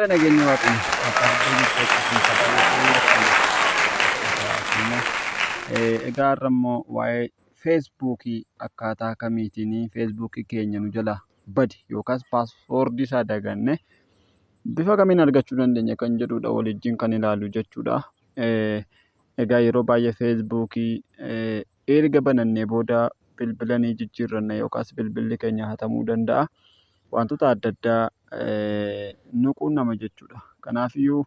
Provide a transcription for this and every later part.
Tole, nageenyi Waaqayyo bakka iddoo jirtu keenya. Egaa har'a immoo waa'ee Feesbuukii akkaataa kamiitiin Feesbuukii keenya nu jala bade yookaas paaswoordii isaa daganne bifa kamiin argachuu dandeenya kan jedhudha waliin kan ilaallu jechuudha. Egaa yeroo baay'ee Feesbuukii erga banannee booda bilbila ni jijjiirranna yookaas bilbilli keenya hatamuu danda'a. Wantoota adda addaa nu quunnama jechuudha. Kanaafiyyuu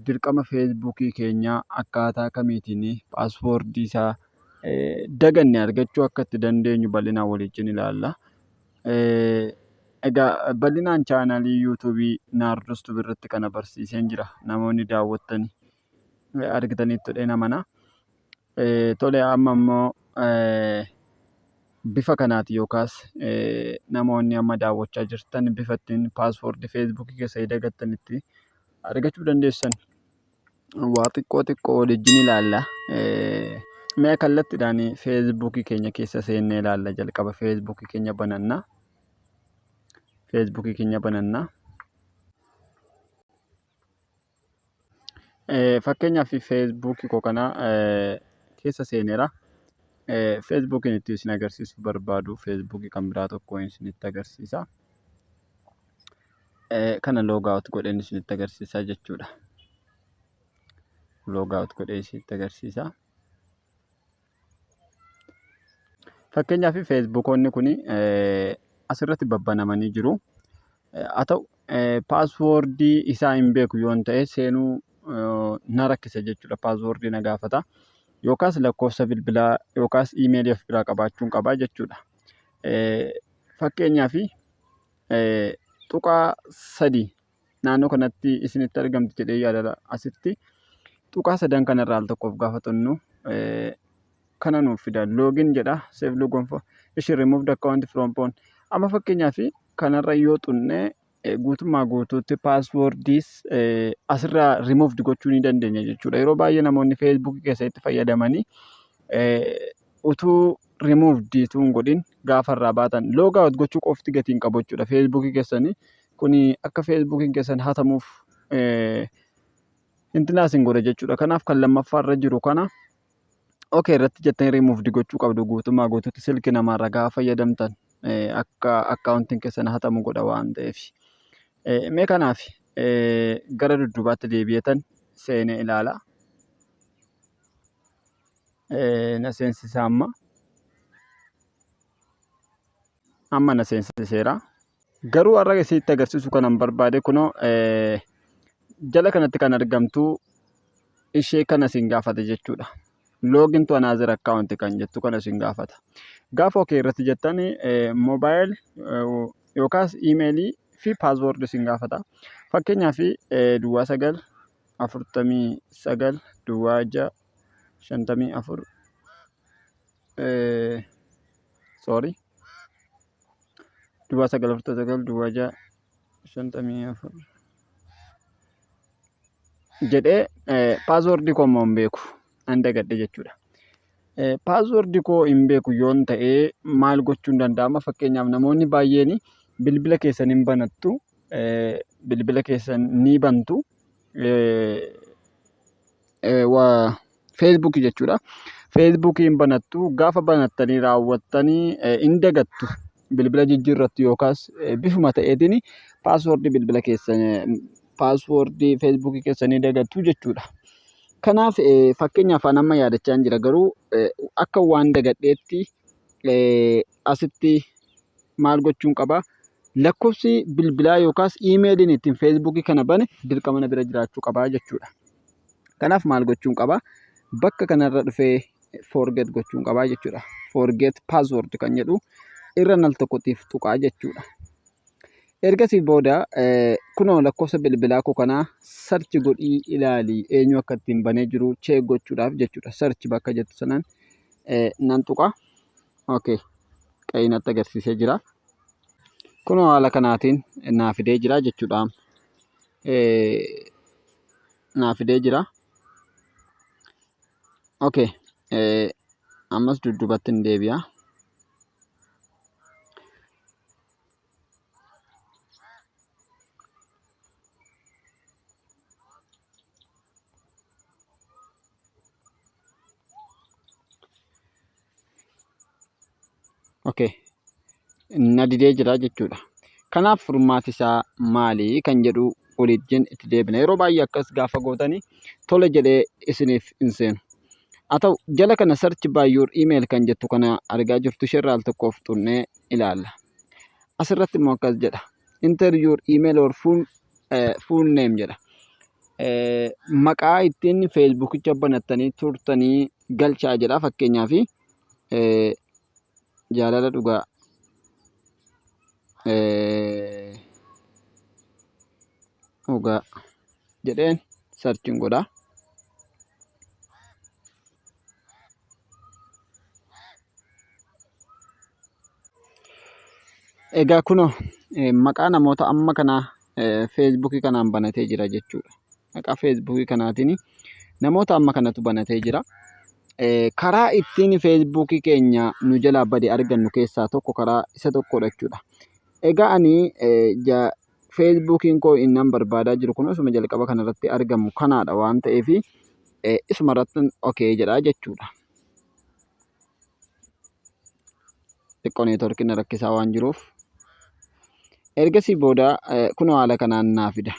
dirqama Feesbuukii keenyaa akkaataa kamiitiin paaswoordii isaa daganne argachuu akka itti dandeenyu bal'inaan waliin ilaalla. Egaa bal'inaan chaanaalii Yuutuubii Naardos Tube irratti kana barsiiseen jira. Namoonni daawwattanii argitaniittu jedheen amana. Tole, amma immoo bifa kanaati yookaas namoonni amma daawwachaa jirtan bifa ittiin paaswoordii Feesbuukii keessa dagattan itti argachuu dandeessan waa xiqqoo xiqqoo waliin ilaalla. Mee kallattiidhaan Feesbuukii keenya keessa seennee ilaalla. Jalqaba Feesbuukii keenya bananna. Feesbuukii keenya bananna. Fakkeenyaaf Feesbuukii koo kana keessa seeneera. Feesbuukiin itti isin agarsiisuu barbaadu Feesbuukii kan biraa tokko isinitti agarsiisa. Kana log out godheen isinitti agarsiisa jechuudha. Log out godhee isinitti agarsiisa. Fakkeenyaaf Feesbuukonni kun asirratti babbanamanii jiru. Haa ta'u, paaswoordii isaa hin beeku yoon ta'e seenuu na rakkisa jechuudha. Paaswoordii na gaafata. Yookaas lakkoofsa bilbilaa yookaas iimeelii of biraa qabaachuun qabaa jechuudha. Fakkeenyaaf tuqaa sadi naannoo kanatti isinitti argamti jedhee yaada. Asitti tuqaa sadan kanarraa al tokkoof gaafa xunnu kana nuuf fida. Login jedha. Save logon for ishi remove account from phone. Amma fakkeenyaaf kanarra yoo xunne guutummaa guutuutti paaswoordiis asirraa removed gochuu ni dandeenya jechuudha. Yeroo baay'ee namoonni Feesbuukii keessatti fayyadamanii utuu removed utuu hin godhin gaafa irraa baatan log out gochuu qofti gatii hin qabu jechuudha. Feesbuukii keessanii kuni akka Feesbuukiin keessan hatamuuf intinaa isin godha jechuudha. Kanaaf kan lammaffaa irra jiru kana okay irratti jettanii removed gochuu qabdu guutummaa guutuutti silkii namaarraa gaafa fayyadamtan akka akkaawuntiin keessan hatamu godha waan ta'eef. Mee kanaaf gara dudduubaatti deebi'eetan seenee ilaala. Na seensisa amma. Amma na seensiseera. Garuu har'a isinitti agarsiisuu kanan barbaade kunoo jala kanatti kan argamtu ishee kana isin gaafata jechuudha. Login to another account kan jettu kana isin gaafata. Gaafa okay irratti jettan mobile yookaas iimeelii fi paaswoord isin gaafata. Fakkeenyaaf 09 49 06 54, sorry, 09 49 06 54 jedhee paaswoordii koo immoo hin beeku, nan dagadhe jechuudha. Paaswoordii koo hin beeku yoon ta'e maal gochuun danda'ama? Fakkeenyaaf namoonni baay'een bilbila keessan hin banattu, bilbila keessan ni bantu, Feesbuukii jechuudha. Feesbuukii hin banattu, gaafa banattanii raawwattanii hin dagattu, bilbila jijjiirrattu yookaas bifuma ta'eetiin paaswoordii bilbila keessan, paaswoordii Feesbuukii keessanii dagattu jechuudha. Kanaaf fakkeenyaaf an amma yaadachaa hin jira, garuu akka waan dagadheetti asitti maal gochuun qaba? Lakkoofsi bilbilaa yookaas iimeeliin ittiin Feesbuukii kana bane dirqama na bira jiraachuu qaba jechuudha. Kanaaf maal gochuun qaba? Bakka kanarra dhufee forget gochuun qaba jechuudha. Forget password kan jedhu irra al tokkotiif tuqaa jechuudha. Ergasii booda kunoo lakkoofsa bilbilaa koo kanaa search godhii ilaali, eenyu akka ittiin banee jiru check gochuudhaaf jechuudha. Search bakka jettu sanaan nan tuqa. Okay. Qayyii natti agarsiisee jira. Kunoo haala kanaatiin naa fidee jira jechuudha. Naa fidee jira. Okay. Ammas dudduubatti hin deebi'a. Okay. Na didee jira jechuudha. Kanaaf furmaati isaa maali kan jedhu waliin itti deebina. Yeroo baay'ee akkas gaafa gootanii tole jedhee isiniif hin seenu. Haa ta'u, jala kana "search by your email" kan jettu kana argaa jirtu, isheerraa al tokkoof tuqnee ilaalla. Asirratti immoo akkas jedha. "Enter your email or full name" jedha. Maqaa ittiin feesbuukicha banattanii turtanii galchaa jedha. Fakkeenyaaf, jaalala dhugaa dhugaa jedheen searchiin godha. Egaa kunoo maqaa namoota amma kanaa feesbuukii kanaan banatee jira jechuudha. Maqaa feesbuukii kanaatiin namoota amma kanatu banatee jira. Karaa ittiin feesbuukii keenya nu jalaa bade argannu keessaa tokko karaa isa tokkodha jechuudha. Egaa ani feesbuukiin koo innan barbaadaa jiru kun isuma jalqaba kanarratti argamu kanaadha waan ta'eef, isuma irratti okay jedha jechuudha. Xiqqoo neetworkiin na rakkisaa waan jiruuf. Ergasii booda kunoo haala kanaan naa fida.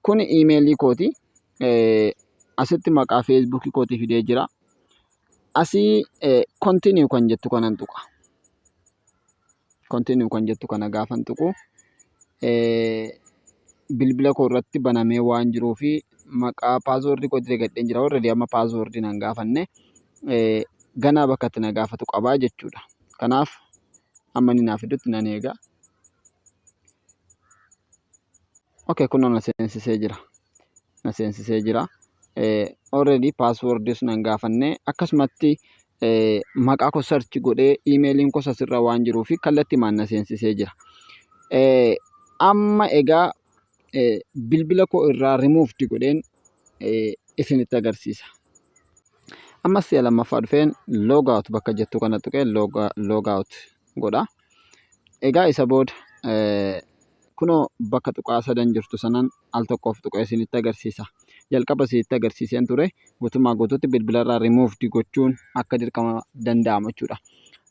Kun iimeelii kooti. Asitti maqaa feesbuukii kootii fidee jira. Asii "continue" kan jettu kanan tuqa. "Continue" kan jettu kana gaafan tuqu, bilbila koo irratti banamee waan jiruu fi maqaa paaswoordii kootii dagadheen jira. Already amma paaswoordii nan gaafanne, ganaa bakka itti na gaafatu qabaa jechuudha. Kanaaf amma inni naa fidutti nan eega. Okay, kunoo na seensisee jira. Na seensisee jira. Already paaswoordiis nan gaafanne, akkasumatti maqaa koo search godhee iimeeliin koos asirra waan jiruu fi kallattiimaan na seensisee jira. Amma egaa bilbila koo irraa removed godheen isinitti agarsiisa. Ammas si'a lammaffaa dhufeen "log out" bakka jettu kana tuqee log out godha. Egaa isa booda kunoo bakka tuqaa sadan jirtu sanan al tokkoof tuqee isinitti agarsiisa. Jalqaba isinitti agarsiiseen ture, guutummaa guutuutti bilbila irraa removed gochuun akka dirqama danda'amu jechuudha.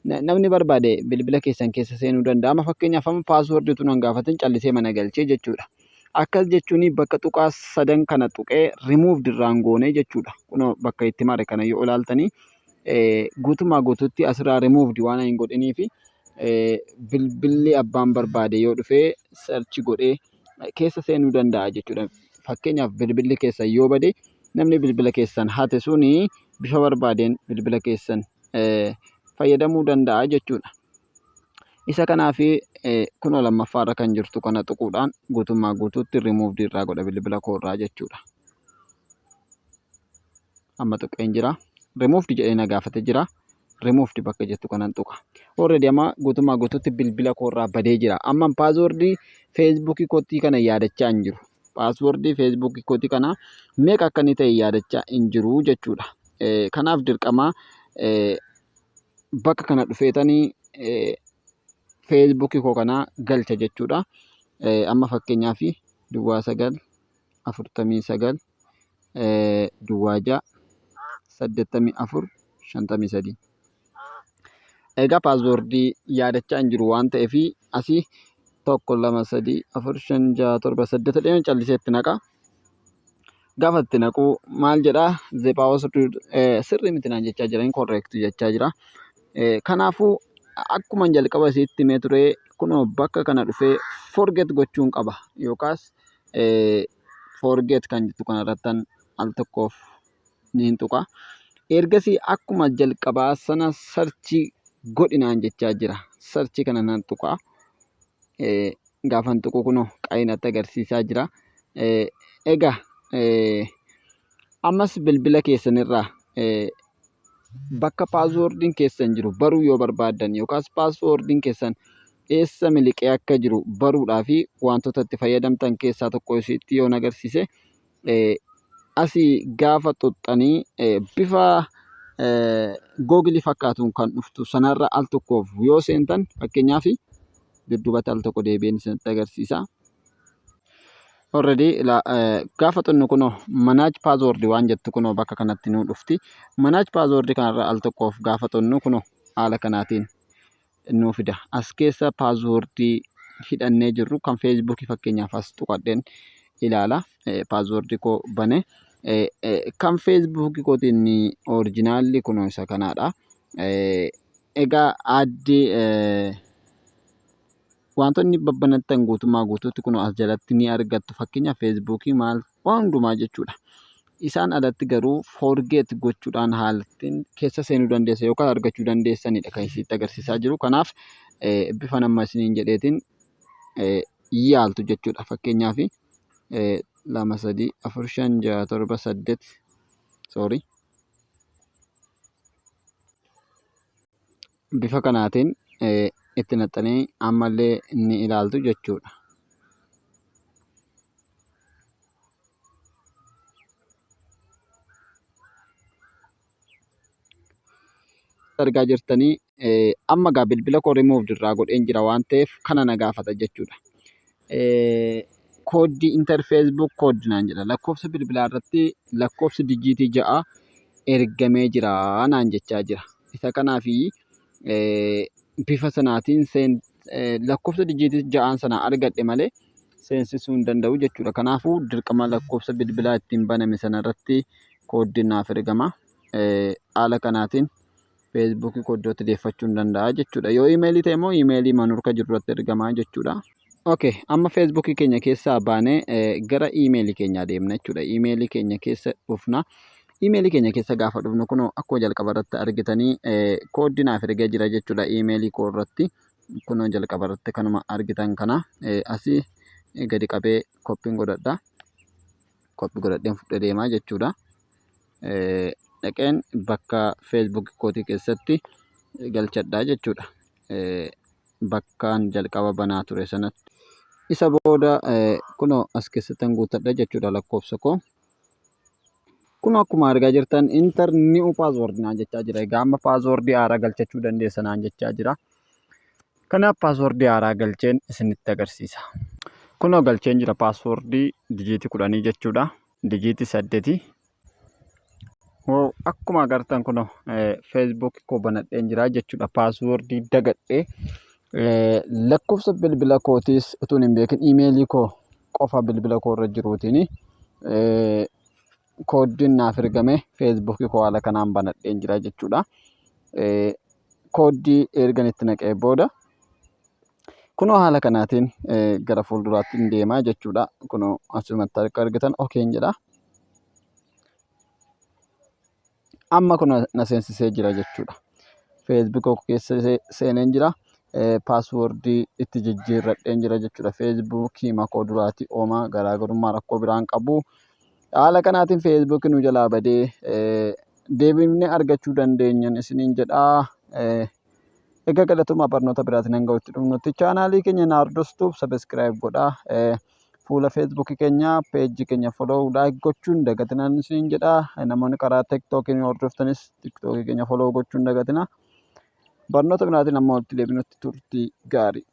Namni barbaade bilbila keessan keessa seenuu danda'ama. Fakkeenyaaf, amma paaswoordii utuu nan gaafatin callisee mana galchee jechuudha. Akkas jechuun bakka tuqaa sadan kana tuqee removed irraan goonee jechuudha. Kunoo bakka itti mare kana yoo ilaaltanii, guutummaa guutuutti asirraa removed waan hin godhinii fi bilbilli abbaan barbaade yoo dhufee search godhee keessa seenuu danda'a jechuudha. Fakkeenyaaf, bilbilli keessan yoo bade, namni bilbila keessan hate suni bifa barbaadeen bilbila keessan fayyadamuu danda'a jechuudha. Isa kanaaf kunoo lammaffaarra kan jirtu kana tuquudhaan guutummaa guutuutti removed irraa godha bilbila koorraa jechuudha. Amma tuqeen jira. "Removed" jedhee na gaafate jira. "Removed" bakka jettu kanan tuqa. Already amma guutummaa guutuutti bilbila koorraa badee jira. Amma paaswoordii feesbuukii kootii kana yaadachaa hin jiru. Paaswoordii feesbuukii kootii kana meeqa akka inni ta'e yaadachaa hin jiru jechuudha. Kanaaf dirqama bakka kana dhufeetanii feesbuukii koo kana galcha jechuudha. Amma fakkeenyaaf 0949 06 84 53. Egaa paaswoordii yaadachaa hin jiru waan ta'eef, asii 1, 2, 3, 4, 5, 6, 7, 8 jedhee callisee itti naqa. Gaafa itti naqu maal jedhaa? "The password" sirrii miti naan jechaa jira, "incorrect" jechaa jira. Kanaafuu akkuma jalqaba isitti himee ture, kunoo bakka kana dhufee "forget" gochuun qaba, yookaas "forget" kan jettu kanarrattan al tokkoof niin tuqa. Ergasii akkuma jalqabaa sana "search" godhi naan jechaa jira. Search kana nan tuqa. Gaafan tuqu kunoo qaayinatti agarsiisaa jira. Egaa ammas bilbila keessanirraa bakka paaswoordiin keessan jiru baruu yoo barbaaddan, yookaas paaswoordiin keessan eessa miliqee akka jiru baruudhaa fi wantoota itti fayyadamtan keessaa tokko isitti yoon agarsiise, asii gaafa xuxxanii bifa googilii fakkaatuun kan dhuftu sanarra al tokkoof yoo seentan, fakkeenyaaf dudduubatti al tokko deebi'een isinitti agarsiisa. Already gaafa xunnu kunoo manage password waan jettu kunoo bakka kanatti nuu dhufti. Manage password kanarra al tokkoof gaafa xunnu kunoo haala kanaatiin nuu fida. As keessa passwordii hidhannee jirru kan Feesbuukii fakkeenyaaf as tuqadheen ilaala. Passwordii koo bane. Kan Feesbuukii kootiin originalli kunoo isa kanaadha. Egaa addi wantoonni babbanattan guutummaa guutuutti kunoo as jalatti ni argattu. Fakkeenyaaf Feesbuukii maal waan hundumaa jechuudha. Isaan alatti garuu forget gochuudhaan haala ittiin keessa seenuu dandeessan yookaan argachuu dandeessanidha kan isinitti agarsiisaa jiru. Kanaaf bifa nama isiniin jedheetiin yaaltu jechuudha. Fakkeenyaaf 2 3 4 5 6 7 8, sorry, bifa kanaatiin itti naxxanii ammallee ni ilaaltu jechuudha. Argaa jirtanii, amma gaa bilbila koo remove irraa godheen jira waan ta'eef kana na gaafata jechuudha. Kooddii enter Facebook code naan jedha. Lakkoofsa bilbilaa irratti lakkoofsi dijiitii 6 ergamee jira naan jechaa jira. Isa kanaafi bifa sanaatiin lakkoofsa dijiitii 6n sana argadhe malee seensisuu hin danda'u jechuudha. Kanaafuu dirqama lakkoofsa bilbilaa ittiin baname sana irratti kooddiin naaf ergama. Haala kanaatiin Feesbuukii koo iddootti deeffachuu hin danda'a jechuudha. Yoo iimeelii ta'e immoo iimeelii manurka jiru irratti ergama jechuudha. Okay, amma Feesbuukii keenya keessaa baanee gara iimeelii keenyaa deemna jechuudha. Iimeelii keenya keessa dhufna. Iimeelii keenya keessa gaafa dhufnu kunoo akkuma jalqaba irratti argitanii kooddii naaf ergee jira jechuudha iimeelii koo irratti. Kunoo jalqaba irratti kanuma argitan kana asii gadi qabee koppiin godhadha. Koppii godhadheen fudhee deemaa jechuudha. Dhaqeen bakka Feesbuukii kootii keessatti galchadhaa jechuudha. Bakkaan jalqaba banaa ture sanatti. Isa booda kunoo as keessattan guuttadha jechuudha lakkoofsa koo. Kun akkuma argaa jirtan enter new password naan jechaa jira. Egaa amma paaswordii haaraa galchachuu dandeessa naan jechaa jira. Kanaaf paaswordii haaraa galcheen isinitti agarsiisa. Kunoo galcheen jira paaswordii dijiitii 10 jechuudha. Dijiitii 8. Wow, akkuma agartan kunoo Facebook koo banadheen jira jechuudha. Paaswordii dagadhee lakkoofsa bilbila kootiis utuun hin beekin iimeelii koo qofa bilbila koo irra jiruutiin kooddiin naaf ergame Facebook koo haala kanaan banadheen jira jechuudha. Kooddii ergan itti naqee booda kunoo haala kanaatiin gara fuulduraatti hin deemaa jechuudha. Kunoo asumatti akka argitan okeen jedha. Amma kun na seensisee jira jechuudha. Facebook koo keessa seeneen jira. Paaswordii itti jijjiirradheen jira jechuudha. Feesbuukii makoo duraatii oomaa garaagarummaa rakkoo biraan qabu. Haala kanaatiin Feesbuukii nu jalaa badee deebifnee argachuu dandeenyan isiniin jedhaa. Egaa galatoomaa, barnoota biraatiin hanga walitti dhufnutti chaanaalii keenya Naardostuuf subscribe godhaa. Fuula Feesbuukii keenya, peejii keenya follow, like gochuun dagatinaan isiniin jedhaa. Namoonni karaa Tiktookiin hordoftanis Tiktookii keenya follow gochuun dagatina. Barnoota biraatiin amma walitti deebinutti turtii gaarii.